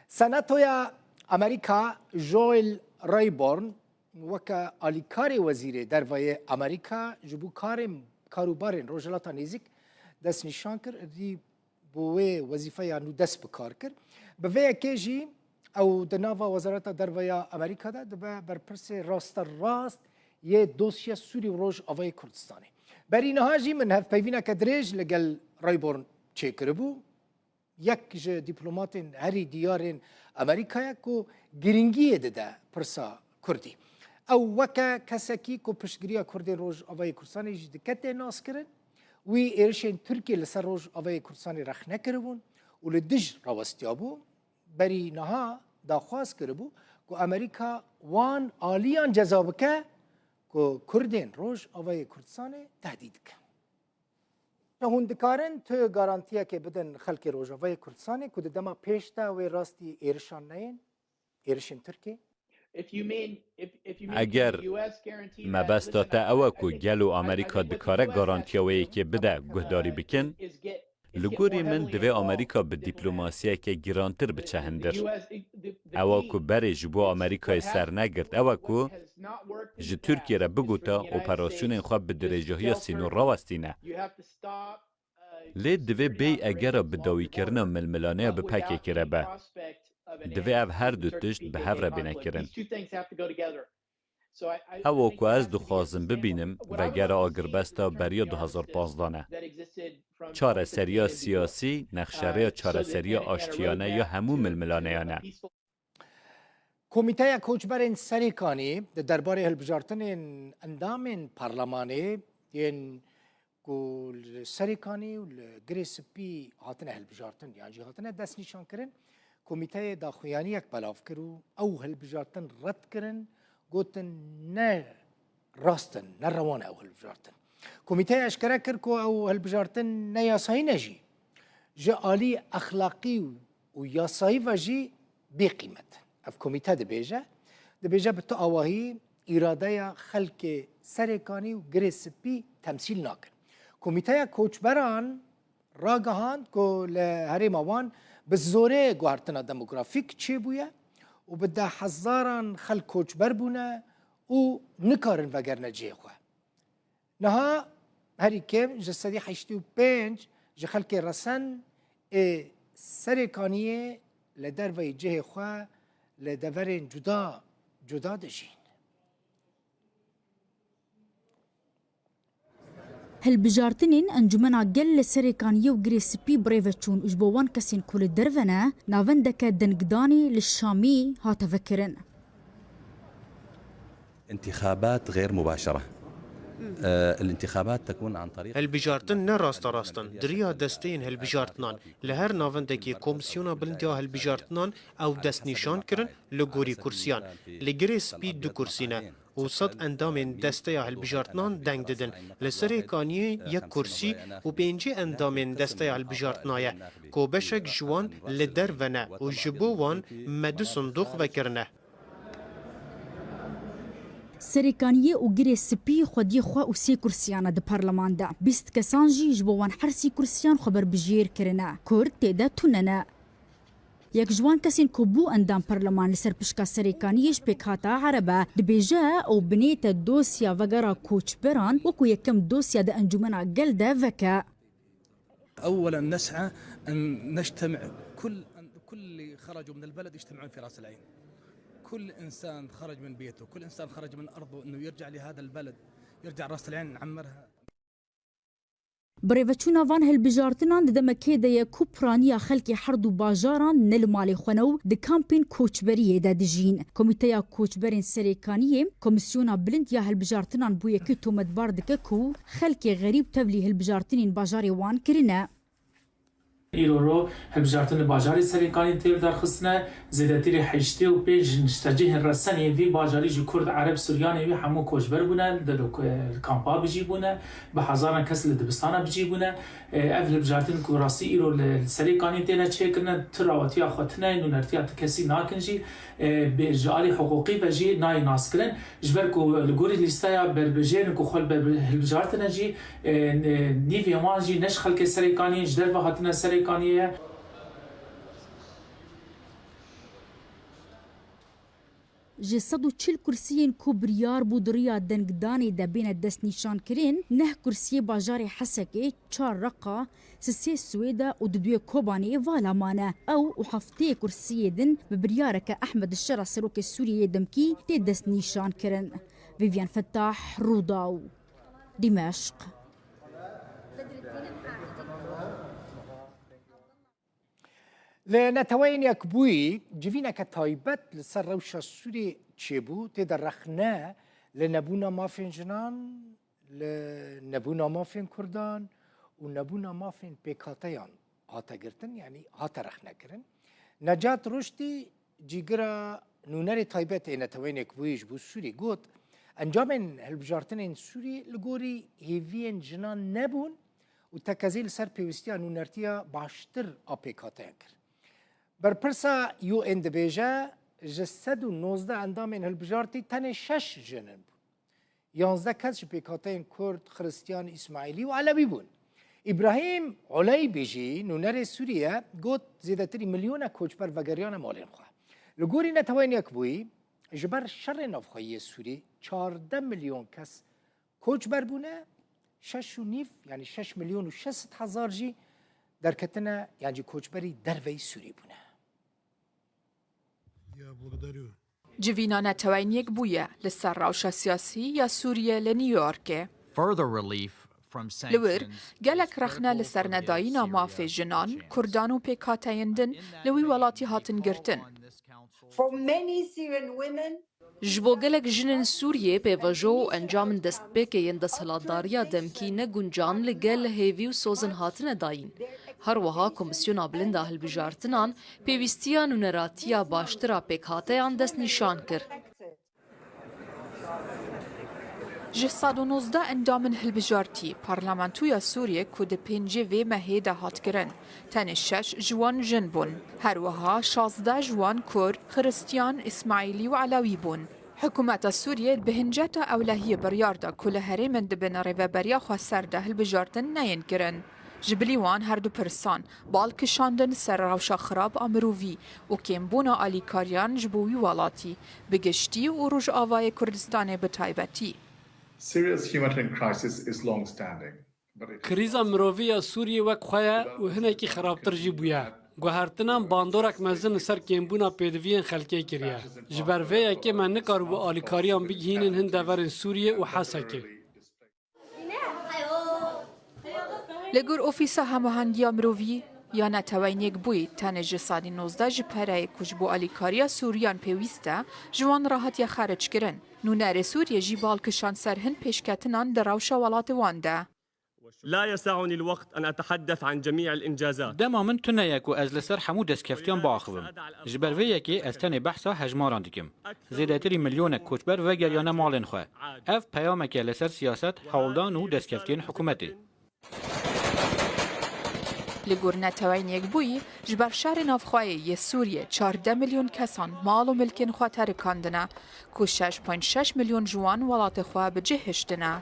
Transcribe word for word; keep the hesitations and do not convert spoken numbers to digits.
Senatoya Amerîka Joel Rayborn weke alîkarê wezîrê derve yê Amerîka ji bo karên, karûbarên Rojhilata Nêzîk destnîşan kir, êdî bo wê wezîfeya nû dest bi kar kir. Bi vê yekê jî ew di nava Wezareta Derve ya Amerîka de dibe berpirsê rasterast yê dosya Sûrî û Rojavayê Kurdistanê. Berî niha jî min hevpeyvîneke dirêj li gel Rayborn çêkiribû. Yek ji dîplomatên herî diyarên Amerîkaya ku giringiyê dide pirsa Kurdî. Ew weke kesekî ku piştgiriya Kurdên Rojavayê Kurdistanê jî dike tê naskirin, wî êrişên Tirkiyê li ser Rojavayê Kurdistanê rexne kiribûn û li dij rawestiyabû. Berî niha daxwaz kiribû ku Amerîka wan aliyan ceza bike ku Kurdên Rojavayê Kurdistanê tehdît dikin. Hûn dikarin tu garantiyekê bidin xelkê Rojavayê Kurdistanê ku di dema pêş de wê rastî êrişan neyên, êrişên Tirkiyê? Eger mebesta te ew e ku gelo Amerîka dikare garantiya wê yekê bide guhdarî bikin, li gorî min divê Amerîka bi dîplomasiyeke girantir biçe hindir. Ewa ku berê ji bo Amerîkayê sernegirt ew e ku ji Tirkiyê re bigota operasyonên xwe bi dirêjahiya sînor rawestîne. Lê divê bêy egera bidawîkirina milmilaneya bi P K K re be. Divê ev her du tişt bi hev re bêne kirin. Ewa ku ez dixwazim bibînim, vegera agirbesta beriya du hezar pazdeh ne. Çareseriya siyasî, nexşerêya çareseriya aştiyane ya hemû milmilaneyan e. Komîteya Koçberên Serêkanî di derbarê hilbijartinên endamên parlemanê yên ku li Serêkanî û li Girê Spî hatine hilbijartin yan jî hatine destnîşankirin, komîteyê daxuyaniyek belav kir û ew hilbijartin red kirin, gotin ne rast in, ne rewan e ew hilbijartin. Komîteyê eşkere kir ku ew hilbijartin ne yasayî ne jî ji alî exlaqî û yasayî ve jî bêqîmet in. Ev komîte dibêje, dibêje bi tu awahî îradeya xelkê Serêkanî û Girê Spî temsîl nakin. Komîteya Koçberan ragihand ku li herêma wan bi zorê guhertina demografîk çêbûye û bi deh hezaran xelk koçber bûne û nikarin vegerine cihê xwe. Niha herî kêm ji sedî heştê û pênc ji xelkê resen ê Serêkaniyê li derveyî cihê xwe li deverên cuda cuda dijîn. Hilbijartinên Encûmena Gel li Serêkaniyê û Girê Spî bi rê ve çûn û ji bo wan kesên ku li derve ne, navendeke dengdanê li Şamî hate vekirin. انتخابات غير مباشرة. آه، الانتخابات تكون عن طريق Hilbijartin ne rasterast in. Di riya desteyên hilbijartinan, li her navendekî Komîsyona Bilind ya Hilbijartinan ew destnîşan kirin li gorî kursiyan. Li Girê Spî du kursî ne û sed endamên desteya hilbijartinan deng didin. Li Serêkaniyê yek kursî û pêncî endamên desteya hilbijartina ye, ku beşek ji wan li derve ne û ji bo wan me du sindoq vekirine. Serêkaniyê û Girê Spî xwediyê xwe û sê kursiyan e di parleman de. Bîst kesan jî ji bo wan her sî kursiyan xwe berbijêr kirine. Kurd tê de tune ne. Yek ji wan kesên ku bû endam parleman li ser pişka Serêkaniyê ji Pêkhata Ereb e, dibêje ew binête dosya vegera koçberan wekû yekem dosya di Encûmena Gel de veke. أولا نسعى أن نجتمع كل، كل اللي خرجوا من البلد يجتمعون في راس العين. كل إنسان خرج من بيته، كل إنسان خرج من أرضه، إنه يرجع لهذا البلد، يرجع راس العين نعمرها. Birêveçûna van hilbijartinan di demekê de ye ku piraniya xelkê herdu bajaran ne li malê xwe ne û di kampên koçberiyê de dijîn. Komîteya Koçberên Serêkaniyê, Komîsyona Bilind ya Hilbijartinan bo yekê tometbar dike ku xelkê xerîb tevlî hilbijartinên bajarê wan kirine. Îro ro hilbijartin li bajarê Serêkanî tê lidarxistine. Zêdetirî heştê û pênc ji niştecihên resenê vî bajarî ji Kurd, Ereb, Suryanê wî hemû koçber bûne, li, li kampa bijî bûne, bi hezaran kes li dibistana bijî bûne. E, ev hilbijartin ku rastî îro li, li Serêkanî têne çêkirine, tu rawetiya xwe tune, nûnertiya tu kesî nakin jî, e, bê, ji alî hiqûqî ve jî nayê naskirin. Ji ber ku li gorî lîsteya berbijêrin ku xwe li ber hilbijartine jî, e, n-, nîvê wan jî ne ji xelkê Serêkaniyê, ji derve hatine Serêkaniyê ye. Ji sed û çil kursiyên ku biryar bû di riya dengdanê de bêne destnîşankirin, neh kursiyê bajarê Hesekê, çar Reqa, sisê Swêde û duduyê Kobanê vala mane. Ew û heftê kursiyê din bi biryareke Ehmed Şera serokê Sûriyeyê demkî tê destnîşankirin. Vivian Fettah, Rûdaw, Dimeşq. Li Neteweyên Yekbûyî civîneke taybet li ser rewşa Sûriyê çêbû, tê de rexne li nebûna mafên jinan, li nebûna mafên Kurdan û nebûna mafên pêkhateyan hate girtin, yanî hate rexnekirin. Necat Ruştî, cîgira nûnerê taybet ê Neteweyên Yekbûyî ji bo Sûrî got, encamên hilbijartinên Sûrî li gorî hêviyên jinan nebûn û tekezî li ser pêwîstiya nûnertiya baştir a pêkhateyan kir. Berpirsa U N dibêje, ji sed û nozdeh endamên hilbijartî tenê şeş jin bûn. Yanzdeh kes ji pêkhateyên Kurd, Xiristiyan, Îsmaîlî û Elewî bûn. Îbrahîm Oleybi jî, nûnerê Sûriyê, got, zêdetirî milyonek koçber vegeriyane malên xwe. Li gorî Neteweyên Yekbûyî, ji ber şerê navxweyî yê Sûrî, çardeh milyon kes koçber bûne, şeş û nîv, yanî şeş milyon û şeş sed hezar jî derketine, yan jî koçberî derveyî Sûrî bûne. Civîna Neteweyên Yekbûyî li ser rewşa siyasî ya Sûriyê li New Yorkê. Li wir, gelek rexne li ser nedayîna mafê jinan, Kurdan û pêkhateyên din li wî welatî hatin girtin. For many Syrian women, Ji bo gelek jinên Sûriyê pêvajo û encamên destpêkê yên desthilatdariya demkî ne guncan li gel hêvî û sozin hatine dayîn. Her wiha Komîsyona Bilind a Hilbijartinan pêwîstiya nûneratiya baştir a pêkhateyan destnîşan kir. Ji sed û nozdeh endamên hilbijartî Parlamentoya Sûriyê ku di pêncê vê mehê de hat kirin, tenê şeş ji wan jin bûn. Her wiha şazdeh ji wan Kurd, Xiristiyan, Îsmaîlî û Elewî bûn. Hikûmeta Sûriyê bi hinceta ewlehiyê biryar da ku li herêmên di bin rêveberiya xweser de hilbijartin neyên kirin. Ji bilî wan her du pirsan, bal kişandin ser rewşa xirab a mirovî û kêmbûna alîkariyan ji bo wî welatî, bi giştî û Rojavayê Kurdistanê bi taybetî. Syria's humanitarian crisis is long-standing, but it Krîza mirovî ya Sûriyê wek xwe ye û hinekî xirabtir jî bûye. Guhertinan bandorek mezin li ser kêmbûna pêdiviyên xelkê kiriye. Ji ber vê yekê me nikaribû alîkariyan bigihînin hin deverên Sûriyê û Hesekê. Li gor Ofîsa Hemahengiya Mirovî ya Neteweyên Yekbûyî, tenê ji sedî nozdeh ji pereyê ku ji bo alîkariya Sûriyan pêwîst e, ji wan re hatiye xeric kirin. Nûnerê Sûriyê jî bal kişand ser hin pêşketinan di rewşa welatê wan de. لا يسعني الوقت أن أتحدث عن جميع الإنجازات. Dema min tune ye ku ez li ser hemû destkeftiyan biaxivim. Ji ber vê yekê ez tenê behsa hejmaran dikim. Zêdetirî milyonek koçber vegeriyane malên xwe. Ev peyameke li ser siyaset, hewldan û destkeftiyên hikûmetê. Li gor Neteweyên Yekbûyî, ji ber şerê navxweyê yê Sûriyê çardeh milyon kesan mal û milkên xwe terikandine, ku şeş point şeş milyon ji wan welatê xwe bi cih hiştine.